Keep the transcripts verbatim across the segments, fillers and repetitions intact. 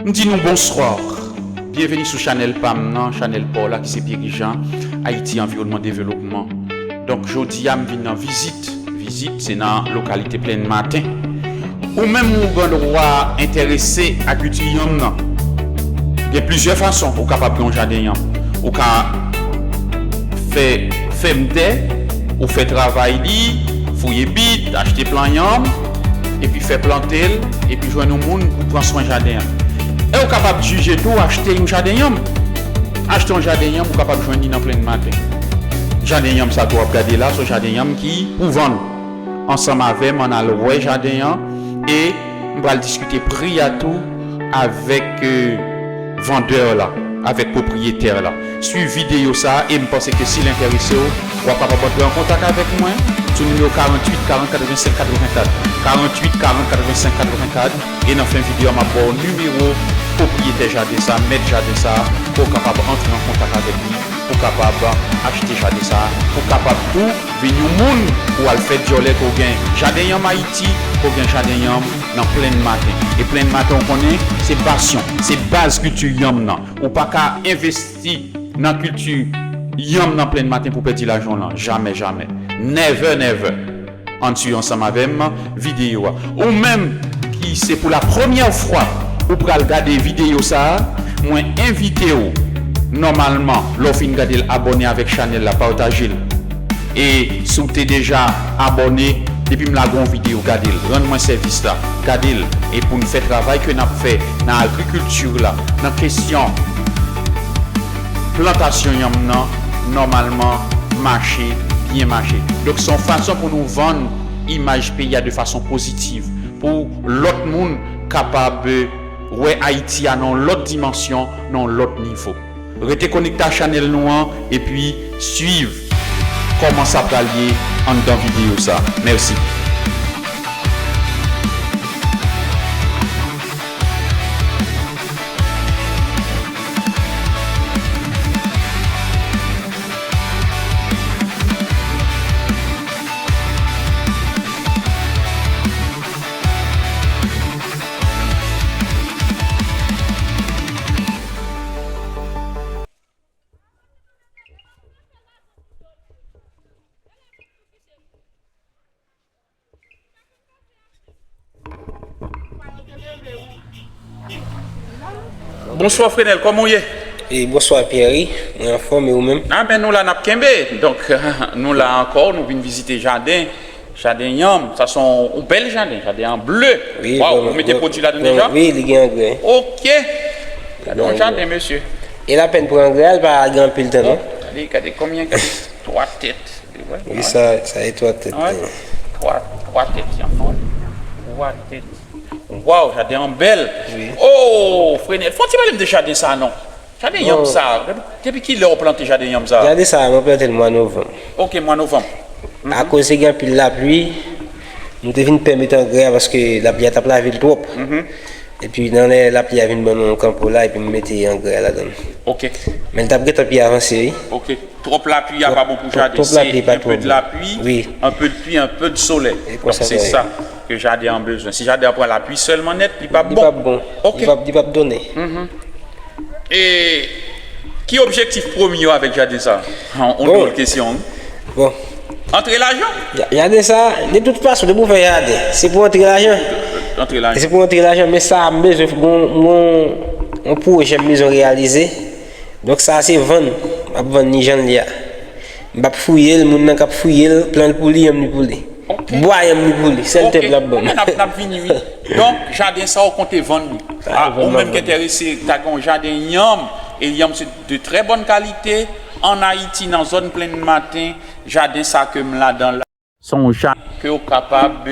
M di nou bonswa. Byenveni sou chanèl pa m nan, chanèl pa w la ki se Pierre Jean, Haïti Environnement Développement. Donk, jodi a, m vin nan vizit. Vizit, se nan lokalite Plenn Maten. Ou menm, ou gen dwa enterese a kilti yanm nan. Gen plizyè fason ou kapab gen yon jaden yanm. Ou ka fè fèm tè, ou fè travay li, fouye bit, achte plan yanm, epi fè plante l, epi jwenn yon moun pou pran swen jaden an. E ou kapab jije tou achte yon jaden yanm. Achte yon jaden yanm, ou kapab jwenn li nan Plenn Maten. Jaden yanm sa ke w ap gade la, se yon jaden yanm ki pou vann. Ansanm avè m, ann al wè jaden an, e m pral diskite pri a tou avèk, euh, vandè la, avèk pwopriyetè la. Swiv videyo sa a e m panse ke si l enterese w, w ap kapab antre an kontak avèk mwen sou nimewo karanntuit karant katrevensenk katrevenkat, karanntuit karant katrevensenk katrevenkat, e nan fen videyo a, m ap ba w nimewo pwopriyetè jaden sa a, mèt jaden sa a, pou w kapab antre an kontak avèk li, pou w kapab achte jaden sa a, pou w kapab tou vin yon moun pou w al fè dyòlè, ke w gen jaden yanm Ayiti, ke w gen jaden yanm nan Plenn Maten. E Plenn Maten, w konnen, se basyon, se baz kilti yanm nan. Ou pa ka envesti nan kilti yanm nan Plenn Maten pou w pèdi lajan w lan. Jamè, jamè. Never, never. Ann swiv ansanm avè m videyo a. Ou menm ki se pou la premyè fwa ou pral gade videyo sa a, mwen envite w, nòmalman, lè w fin gade l, abòne avèk chanèl la, pataje l. E si w te deja abòne, depi m lage yon videyo, gade l, rann mwen sèvis la, gade l. E pou n fè travay ke n ap fè nan agrikilti la, nan kesyon plantasyon yanm nan, nòmalman, mache, byen mache. Donk, se yon fason pou nou vann imaj peyi a de fason pozitiv, pou lòt moun kapab, euh, wè Ayiti a nan yon lòt dimansyon, nan yon lòt nivo. Rete konekte a chanèl nou an, epi swiv kòman sa pral ye anndan videyo sa. Mèsi. Bonswa Frenel, kòman w ye? E bonswa Pierre, mwen anfòm e ou menm? A, men nou la n ap kenbe. Donk, nou la ankò, nou vin vizite jaden, jaden yanm. Sa se yon, yon bèl jaden, jaden an ble. Wi, waw, ou mete pwodui ladan deja? Wi, li gen angrè. Ok. Gade yon jaden, mesye. E lapèn pou angrè a, li pa gen anpil tan, non? Gade, gade konbyen, gade twa tèt. Wi, sa, sa e twa tèt. Twa, twa tèt, yon fwa. Twa tèt. Waw, jaden an bèl. Wi. Oh, Frenel, fò w ti pale m de jaden sa a non. Jaden yanm sa a. Depi, depi kilè w plante jaden yanm sa a? Jaden sa a, mwen plante l mwa novanm. Ok, mwa novanm. Akoz te gen anpil lapli, nou te vin pè met angrè a paske lapli a t ap lave l twòp. Epi nan lè lapli a vin ban nou yon kanpo la, epi m mete angrè a ladan l. Ok. Men l t ap gentan pi avanse, wi. Ok. Twòp lapli a pa bon pou jaden. Se un peu de lapli, un peu de pluie, un peu de soleil. Donk se sa ke jaden an bezwen. Si jaden an pran lapli sèlman nèt, li p ap bon. Li p ap bon. Ok. Li p ap, li p ap donnen. E ki objektif premye w avèk jaden sa? Yon dwòl kesyon, wi. Bon. Antre lajan? Jaden sa, de tout fason, depi w fè jaden, se pou antre lajan. Antre lajan. Se pou antre lajan, men sa a m bezwen gon, gon, yon pwojè m bezwen reyalize. Donk sa a se vann. M ap vann li jan l ye a. M p ap fouye l, moun nan k ap fouye l, plan l pou li, yanm li pou li. Ok. Bwa yanm li pou li, sèl tè l ap ban m. Ok. N ap, n ap vini, wi. Donk, jaden sa a, w konte vann li. A, ou menm ki enterese, ta gen yon jaden yanm, e yanm se de trè bòn kalite, ann Ayiti, nan zòn Plenn Maten, jaden sa ke m ladan la. Se yon jaden ke w kapab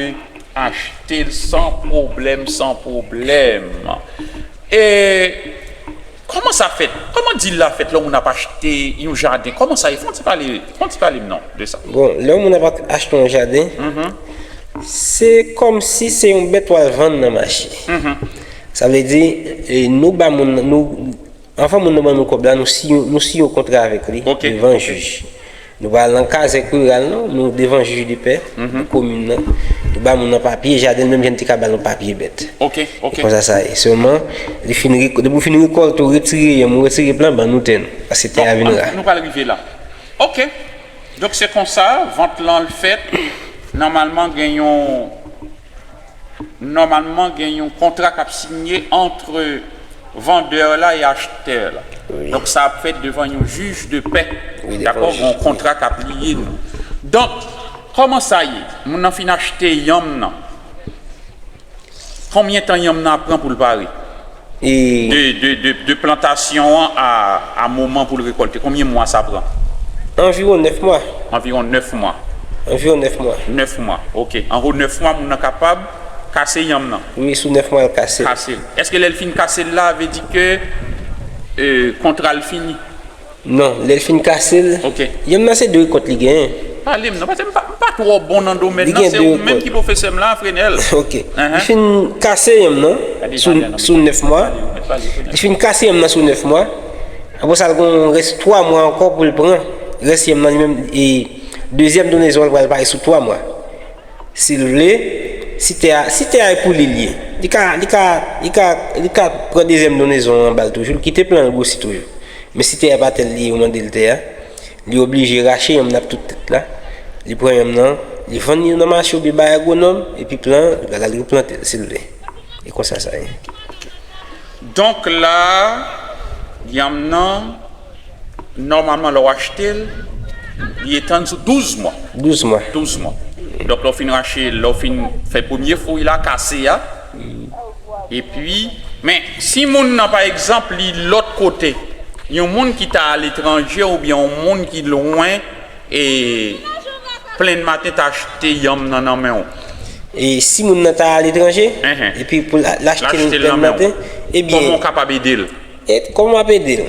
achte l san pwoblèm, san pwoblèm. E kòman sa fèt? Kòman dil la fèt lè yon moun ap achte yon jaden? Kòman sa ye? Fè yon ti pale, fè yon ti pale m non de sa. Bon, lè yon moun ap achte yon jaden, se kòmsi se yon bèt w al vann nan mache. Sa vle di, e, nou ba moun, nou, anvan moun nan ban nou kòb la, nou siyen, nou siyen yon kontra avèk li devan jij. Nou pa al nan kazèk riral non, nou devan jij de pè komin nan. Nou ba moun nan papye jaden l, menm jan n te ka ba l yon papye bèt. Ok, ok. Konsa sa ye. Sèlman, li fin, depi w fin rekòlte, w retire yanm, w retire plan, ban nou tè nou. Paske tè a vin ra. Nou pral rive la. Ok. Donk se konsa, vant lan fèt. Nòmalman gen yon Nòmalman gen yon kontra k ap sinye ant vandè la e achtè la. Donk sa ap fèt devan yon jij de pè. Dakò? Gen yon kontra k ap lye nou. Donk, kòman sa ye? Moun nan fin achte yanm nan. Konbyen tan yanm nan ap pran pou l pare? De, de, de, de plantasyon an a, a moman pou l rekòlte, konbyen mwa sa pran? Anviwon nèf mwa. Anviwon nèf mwa. Anviwon nèf mwa. Nèf mwa, ok. Anviwon nèf mwa, moun nan kapab kase yanm nan. Wi, sou nèf mwa l kase l. Kase l. Èske lè l fin kase l la, vle di ke kontra l fini? Non, lè l fin kase l. Ok. Yanm nan se de rekòt li genyen. Pale m non, paske m pa, m pa twò bon nan domèn nan, se ou menm ki pwofesè m la, Frenel. Ok. Li fin kase yanm nan sou, sou nèf mwa. Li fin kase yanm nan sou nèf mwa. Apre sa, l gen yon rès twa mwa ankò pou l pran. Rès yanm nan li menm, e dezyèm donezon an, l pral pare sou twa mwa. Si l vle, si tè a, si tè a e pou li l ye, li ka, li ka, li ka, li ka pran dezyèm donezon an ba l toujou, l kite plan l gwosi toujou. Men si tè a pa tè l li ye, ou mande l tè a, li oblije rache yanm nan ak tout tèt la, li pran yanm nan, li vann li nan mache oubyen bay agwonòm, epi plan, li al replante l si l vle. E konsa sa ye. Donk la, yanm nan, nòmalman lè w achte l, li etann sou douz mwa. Douz mwa. Douz mwa. Donk lè w fin rache, lè w fin fè premye fwi la, kase a, epi, men si moun nan pa egzanp li lòt kote, yon moun ki ta aletranje oubyen yon moun ki lwen e Plenn Maten ta achte yanm nan nan men w. E si moun nan ta aletranje, epi pou l achte l Plenn Maten, ebyen. Kòman w kapab ede l? E kòman m ap ede l?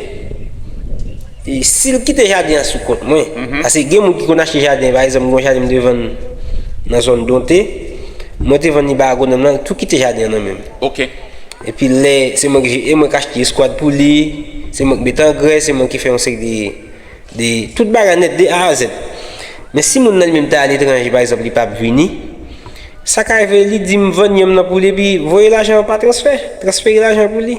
E si l kite jaden an sou kont mwen, paske gen moun ki konn achte jaden, pa egzanp, gen yon jaden m te vann nan zòn Donte, mwen te vann li ba agwonòm lan, li tou kite jaden an nan men m. Ok. Epi lè, se mwen ki, e mwen k achte eskwad pou li, se mwen ki met angrè, se mwen ki fè yon seri de, de tout bagay nèt de A a Z. Men si moun nan li menm ta aletranje, pa egzanp, li p ap vini, sa ka rive li di m vann yanm nan pou li, epi voye lajan an pa transfè, transfere lajan pou li.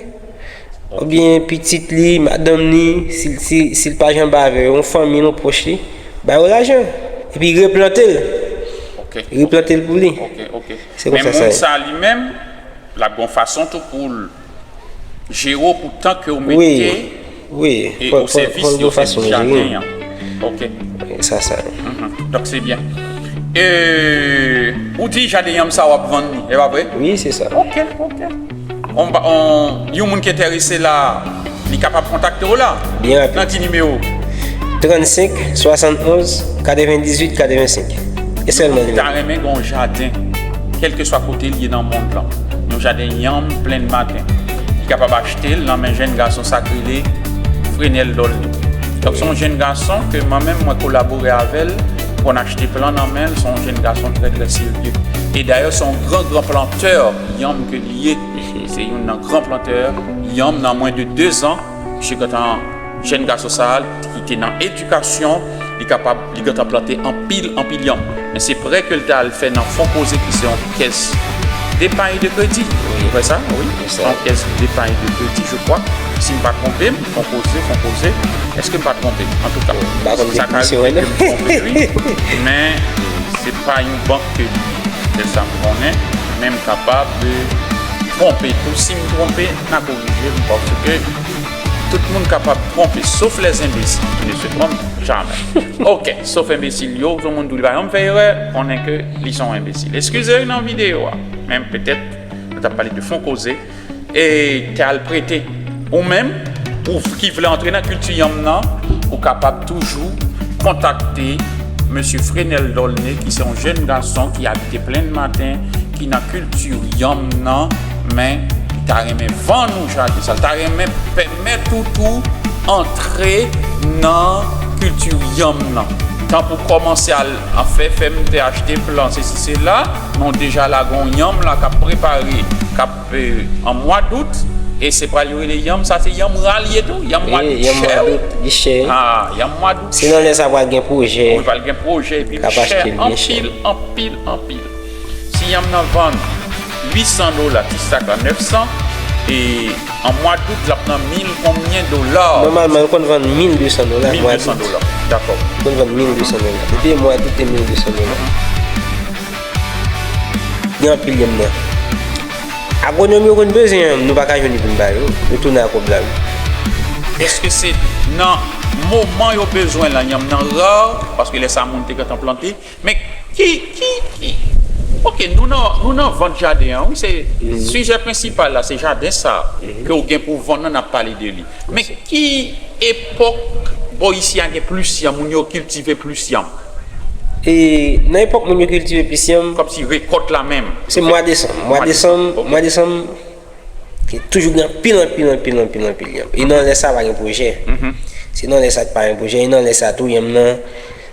Oubyen pitit li, madanm li, si, si, si l pa janbe avè yo, yon fanmi l, yon pwòch li, ba yo lajan. Epi replante l. Ok. Replante l pou li. Ok, ok. Se konsa sa ye. Men moun sa li menm, l ap gen yon fason tou pou l jere w pou tan ke w mete wi, e o sèvis li, o sèvis jaden an. Ok. Sa, sa. Donk se byen. E, ou di jaden yanm sa w ap vann li, e pa vre? Wi, se sa. Ok, ok. On, on, yon moun ki enterese la, li kapab kontakte w la? Byen rapid. Nan ki nimewo? Trannsenk, swasannonz, katrevendizuit, katrevensenk. E sèlman li menm. Ta renmen gen yon jaden, kèlkeswa kote l ye nan mond lan. Yon jaden yanm Plenn Maten. Li kapab achte l nan men jèn gason sa k rele Frenel Dolny. Donk, se yon jèn gason ke mwen menm, mwen kolabore avè l pou n achte plan nan men l. Se yon jèn gason trè, trè serye. E dayè, se yon gran, gran plantè yanm ke li ye. Se youn nan gran plantè yanm. Nan mwen de dezan, misye gentan, jèn gason sa a, ki te nan edikasyon, li kapab, li gentan plante anpil, anpil yanm. Men se prè ke l t al fè nan Fonkoze, ki se yon kès depay e de kredi. Ou wè sa? Wi. Se yon kès depay e de kredi, je crois. Si m pa twonpe m, Fonkoze, Fonkoze. Èske m pa twonpe m? Antouka, sa ka rive ke m twonpe, wi. Men se pa yon bank ke li ye, sèl sa m konnen. Men m kapab twonpe tou. Si m twonpe, n a korije m, paske tout moun kapab twonpe, sof les imbéciles qui ne se trompent jamais. Ok, sof enbesil yo, tout moun tou li pa janm fè erè, konnen ke li se yon enbesil. Eskize nan videyo a, men petèt nou t ap pale de Fonkoze, e te al prete. Ou menm, ou ki vle antre nan kilti yanm nan, ou kapab toujou kontakte mesye Frenel Dolny, ki se yon jèn gason ki abite Plenn Maten, ki nan kilti yanm nan, men li ta renmen vann ou jaden sa. Li ta renmen pèmèt ou tou antre nan kilti yanm nan. Tanpri kòmanse al, al fè, fè m te achte plan, sesi, sela, men w deja lage yon yanm la k ap prepare, k ap, e, an mwa dout, E se pral yo rele yanm, sa se yanm ra l ye tou, yanm mwa dout chè, wi. Li chè. Ah, yanm mwa dout chè. Se nan lè sa pral gen pwojè. Wi, pral gen pwojè, epi li chè anpil, anpil, anpil. Si yanm nan vann uit san dola, ti sak la nèf san, e an mwa dout, l ap nan mil konbyen dola? Nòmalman, l konn vann mil de san dola, mwa dout. Mil de san dola, dakò. L konn vann mil de san dola. Depi mwa dout, se mil de san dola. Gen anpil yanm nan. Agwonòm yo konn bezwen yanm, nou pa ka jwenn li pou n ba yo. Nou tounen ak kòb la, wi. Èske se nan moman yo bezwen lan, yanm nan ra, paske lè sa moun te gentan plante, men ki, ki, ki, oke, nou nan, nou nan vant jaden an, wi, se sijè prensipal la, se jaden sa ke w gen pou w vann nan, n ap pale de li. Men ki epòk bò isi a gen plis yanm, moun yo kiltive plis yanm? E nan epòk moun yo kiltive plis yanm, kòmsi rekòt la menm. Se mwa desanm. Mwa desanm, mwa desanm, toujou gen anpil, anpil, anpil, anpil, anpil yanm. E nan lè sa pa gen pwojè. Se nan lè sa k pa gen pwojè. E nan lè sa tou, yanm nan,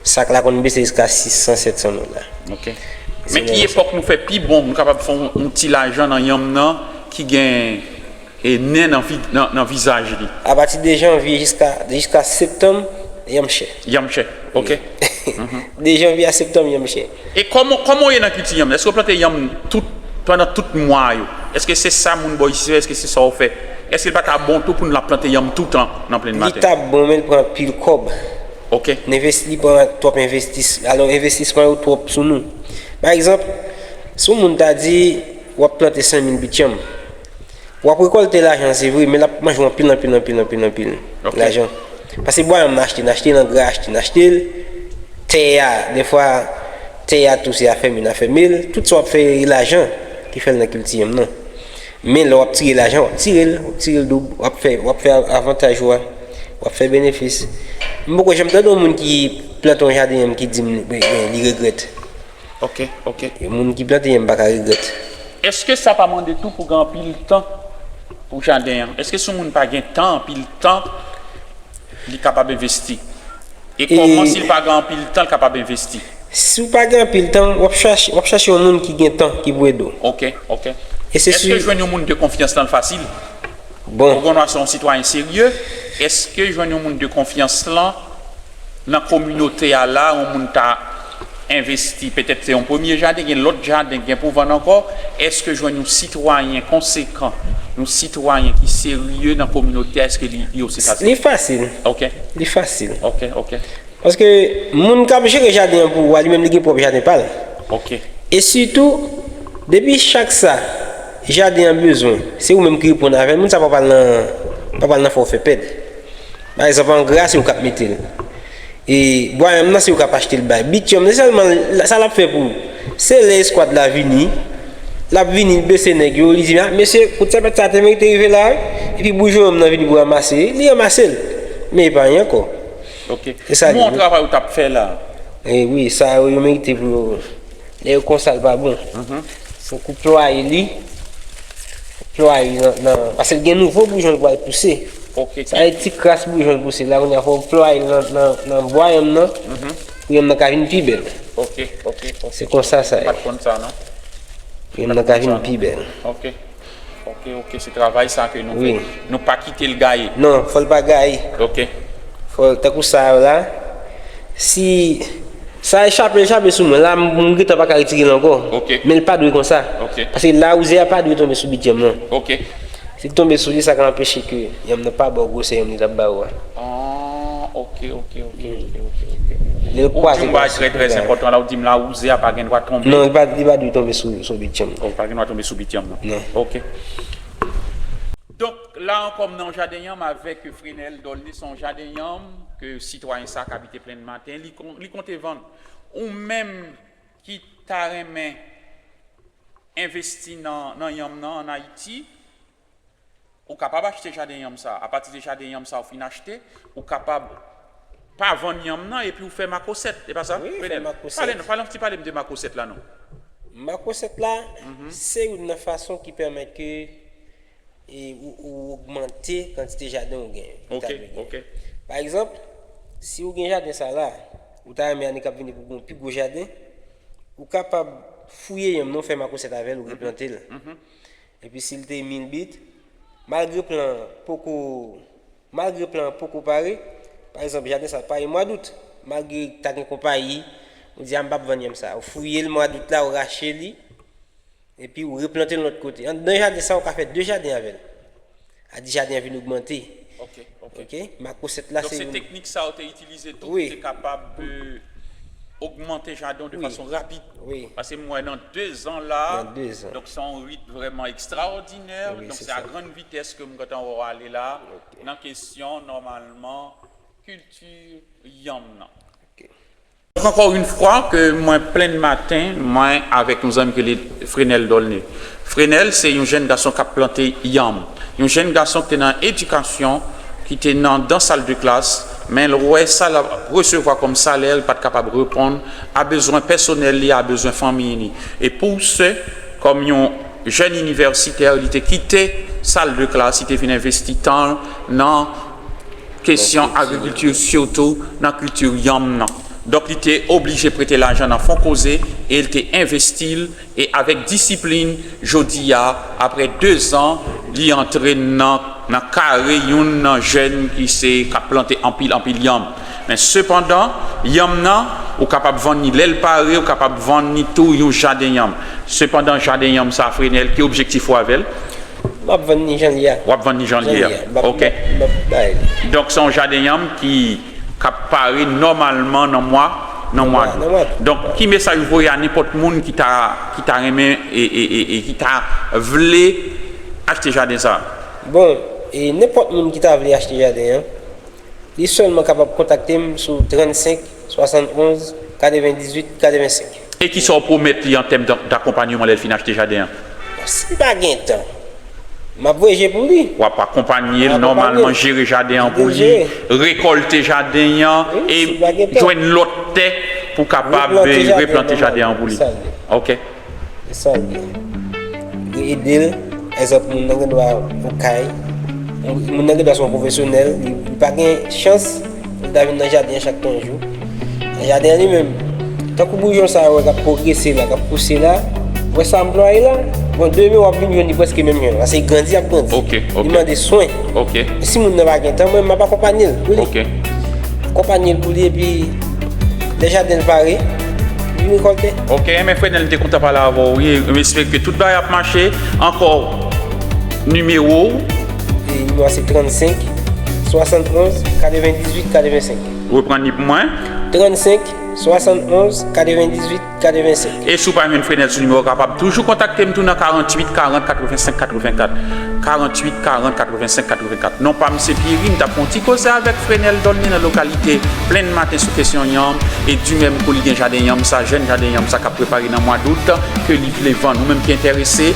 sak la konn bese jiska sis san, sèt san dola. Oke. Men ki epòk nou fè pi bon, nou kapab fè yon, yon ti lajan nan yanm nan ki gen e nen nan, vi, nan, nan vizaj li? Apati de janvye jiska, jiska septanm, yanm chè. Yanm chè, oke. De janvye a septanm, yanm chè. E kòman, kòman w ye nan kilti yanm? Èske w plante yanm tout, pandan tout mwa yo? Èske se sa moun bò isi fè? Èske se sa w fè? Èske l pa ta bon tou pou n ap plante yanm toutan nan plenn maten? Li ta bon, men l pran anpil kòb. Oke. N envesti, li pran twòp envestis-, alò, envestisman yo twòp sou nou. Pa egzanp, si yon moun ta di, w ap plante senk mil pit yanm, w ap rekòlte lajan, se vre, men l ap manje w anpil, anpil, anpil, anpil, anpil lajan. Paske bwa yanm n achte, n achte l, angra achte, n achte l. Tè a, dèfwa, tè a tou se afèm, n afèm l. Tout sa w ap fè e lajan ki fè l nan kilti yanm nan. Men lè w ap tire lajan, w ap tire l, w ap tire l doub, w ap fè, w ap fè avantaj ou a, w ap fè benefis. M poko janm tande yon moun ki plante yon jaden yanm ki di m li, li regrèt. Oke, oke. Yon moun ki plante yanm pa ka regrèt. Èske sa pa mande tou pou gen anpil tan pou jaden an? Èske si yon moun pa gen tan, anpil tan, li kapab envesti? E kòman, si l pa gen anpil tan, l kapab envesti? Si w pa gen anpil tan, w ap chache, w ap chache yon moun ki gen tan, ki pou ede w. Oke, oke. E se si. Èske jwenn yon moun de konfyans lan fasil? Bon. Ou konn w se yon sitwayen serye, èske jwenn yon moun de konfyans lan nan kominote a la, yon moun ta envesti, petèt se yon premye jaden, gen lòt jaden, gen pou vann ankò, èske jwenn yon sitwayen konsekan, yon sitwayen ki serye nan kominote a, èske li, li osi fasil? Li fasil. Oke. Li fasil. Oke, oke. Paske moun k ap jere jaden an pou ou a, li menm li gen pwòp jaden pa l. Oke. E sitou, depi chak sa jaden an bezwen, se ou menm ki reponn avè l, moun sa pa pral nan, pa pral nan fè w fè pèd. Pa egzanp, angra, se ou k ap mete l. E bwa yanm nan, se ou k ap achte l bay. Bityòm, se sèlman l-, sa l ap fè pou ou. Se lè eskwad la vini, l ap vini, l bese nèg yo, li di, "Ah, mesye, kout sèpèt sa te merite rive la, wi." Epi boujon yanm nan vini pou ranmase, li ranmase l. Men e pa anyen ankò. Oke. Se sa li ye. Bon travay ou t ap fè la. E wi, sa yo, yo merite pou yo. Lè yo konsa, l pa bon. Fòk ou plwaye li. Plwaye li nan, nan, paske l gen nouvo boujon l pral pouse. Oke. Sa e ti kras boujon l pouse la, kounye a fò w plwaye l nan, nan, nan bwa yanm nan, pou yanm nan ka vin pi bèl. Oke, oke, oke. Se konsa sa ye. M pa t konn sa, non. Pou yanm nan ka vin pi bèl. Oke. Oke, oke, se travay sa ke nou fè. Wi. Nou pa kite l gaye. Non, fò l pa gaye. Oke. Fò, tankou sa yo la, si sa e chape, l chape sou mwen. La, m, m gentan pa ka retire l ankò. Oke. Men l pa dwe konsa. Oke. Paske lawouze a pa dwe tonbe sou bityòm nan. Oke. Si l tonbe sou li, sa ka anpeche ke yanm nan pa ba w gwosè yanm li t ap ba ou a. Ah, oke, oke, oke, oke, oke, oke. Lè l kwaze, ou di yon bagay trè, trè enpòtan la, ou di m lawouze a pa gen dwa tonbe. Non, li pa, li pa dwe tonbe sou, sou bityòm nan. Oh, pa gen dwa tonbe sou bityòm nan. Non. Oke. Donk, la ankò, m nan yon jaden yanm avèk Frenel Dolny, se yon jaden yanm ke sitwayen sa k abite Plenn Maten, li kon-, li konte vann. Ou menm ki ta renmen envesti nan, nan yanm nan ann Ayiti, ou kapab achte jaden yanm sa. Apati de jaden yanm sa ou fin achte, ou kapab pa vann yanm nan epi ou fè makosèt, e pa sa? Wi, fè makosèt. Pale nou, pale yon ti pale m de makosèt la non. Makosèt la, se youn nan fason ki pèmèt ke e ou, ou ogmante kantite jaden ou gen, ou ta dwe gen. Oke, oke. Pa egzanp, si ou gen jaden sa la, ou ta renmen ane k ap vini pou w gen yon pi gwo jaden, ou kapab fouye yanm nan, ou fè makosèt avè l, ou replante l. Epi si l te mil bit, Malgre plan poko, malgre plan poko pare, pa egzanp, jaden sa pare mwa dout, malgre ta gen konpayi, ou di, "A, m p ap vann yanm sa." Ou fouye l mwa dout la, ou rache li, epi ou replante l lòt kote. Anndan jaden sa, ou ka fè de jaden avè l. A di jaden an vin ogmante. Ok, ok. Ok? Makosèt la, donk, se se youn. Teknik sa ou te itilize tou, wi, pou te kapab, euh, ogmante jaden w de, wi, fason rapid. Wi. Paske m wè nan de zan la, nan de zan, donk se yon ritm vrèman ekstraòdinè. Wi, donk se se a sa. Grann vitès ke m gentan wè w ale la, ok, nan kesyon, nòmalman, kilti yanm nan. Ok. Donk, ankò yon fwa ke mwen plen maten, mwen avèk yon zanmi ki rele Frenel Dolné. Frenel, se yon jèn gason k ap plante yanm. Yon jèn gason ki te nan edikasyon, ki te nan, dan sal de klas, men l wè sa l ap resevwa kòm salè, li pa t kapab reponn a bezwen pèsonèl li, a bezwen fanmi li. E pou se, kòm yon jèn inivèsitè, li te kite sal de klas, li te vin envesti tan l nan kesyon agrikilti, sitou nan kilti yanm nan. Donk, li te oblije prete lajan nan Fonkoze e li te envesti l, e avèk disiplin, jodi a, apre de zan, li antre nan, nan kare youn nan jèn ki se, k ap plante anpil, anpil yanm. Men sepandan, yanm nan, ou kapab vann ni lè l pare, ou kapab vann ni tou yon jaden yanm. Sepandan, jaden yanm sa, Frenel, ki objektif ou avè l? M ap vann ni jan l ye a. W ap vann ni jan l ye a. Jan l ye a. M ap, ok, m ap, m ap bay li. Donk, se yon jaden yanm ki, k ap pare nòmalman nan mwa, nan mwa dout. Nan mwa dout. Donk, ki mesaj ou voye a nenpòt moun ki ta, ki ta renmen e, e, e, e ki ta vle achte jaden sa a? Bon, e nenpòt moun ki ta vle achte jaden an, li sèlman kapab kontakte m sou trannsenk, swasannonz, katrevendizuit, katrevensenk. E kisa w pwomèt li an tèm d-, dakonpanyeman lè l fin achte jaden an? Si m pa gen tan, m ap voye je pou li. W ap akonpanye l nòmalman, jere jaden an pou li, rekòlte jaden an e jwenn lòt tè pou kapab replante jaden an pou li. Ok. Se sa l ye. Ede l, egzanp, moun nan gen dwa okay, moun nan gen dwa se yon pwofesyonèl, li, li pa gen chans pou l ta vin nan jaden an chak twa jou. Nan jaden an li menm, tankou boujon sa a wè k ap pwogrese la, k ap pouse la, wè sa m plwaye la, bon, demen w ap vin jwenn li prèske menm jan, paske l grandi, l ap grandi. Ok, ok. Li mande swen. Ok. E si moun nan pa gen tan, mwen, m ap akonpanye l pou li. Ok. Akonpanye l pou li, epi lè jaden l pare, li rekòlte. Ok, men Frenel, m te kontan pale avè w, wi. M espere ke tout bagay ap mache. Ankò, nimewo w? E, nimewo a se trannsenk, swasannonz, katrevendizuit, katrevensenk. Reprann li pou mwen. Trannsenk, swasannonz, katrevendizuit, katrevensenk. E si w pa jwenn Frenel sou nimewo a, w kapab toujou kontakte m tou nan karanntuit karant katrevensenk katrevenkat. Karanntuit karant katrevensenk katrevenkat. Non pa m se Pierry, m t ap fè yon ti koze avèk Frenel Dolné nan lokalite Plenn Maten sou kesyon yanm, e di menm kou li gen jaden yanm sa, jèn jaden yanm sa k ap prepare nan mwa dout, ke li vle vann. Ou menm ki enterese,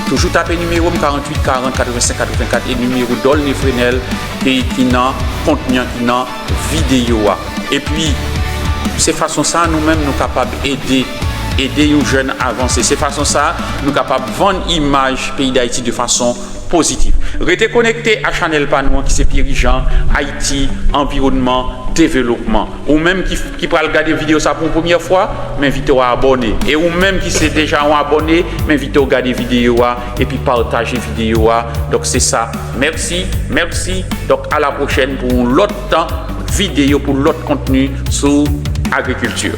toujou tape nimewo m, karanntuit karant katrevensenk katrevenkat, e nimewo Dolné Frenel ki, ki nan kontni an, ki nan videyo a. Epi, se fason sa a nou menm nou kapab ede, ede yon jèn avanse. Se fason sa a nou kapab vann imaj peyi Dayiti de fason pozitif. Rete konekte a chanèl pa nou an ki se Pierry Jean, Ayiti, Anviwònman, Devlopman. Ou menm ki, ki pral gade videyo sa pou yon premyè fwa, m envite w a abòne. E ou menm ki se deja yon abòne, m envite w gade videyo a epi pataje videyo a. Donk se sa. Mèsi, mèsi. Donk a la pwochèn pou yon lòt tan videyo, pou lòt kontni sou agrikilti.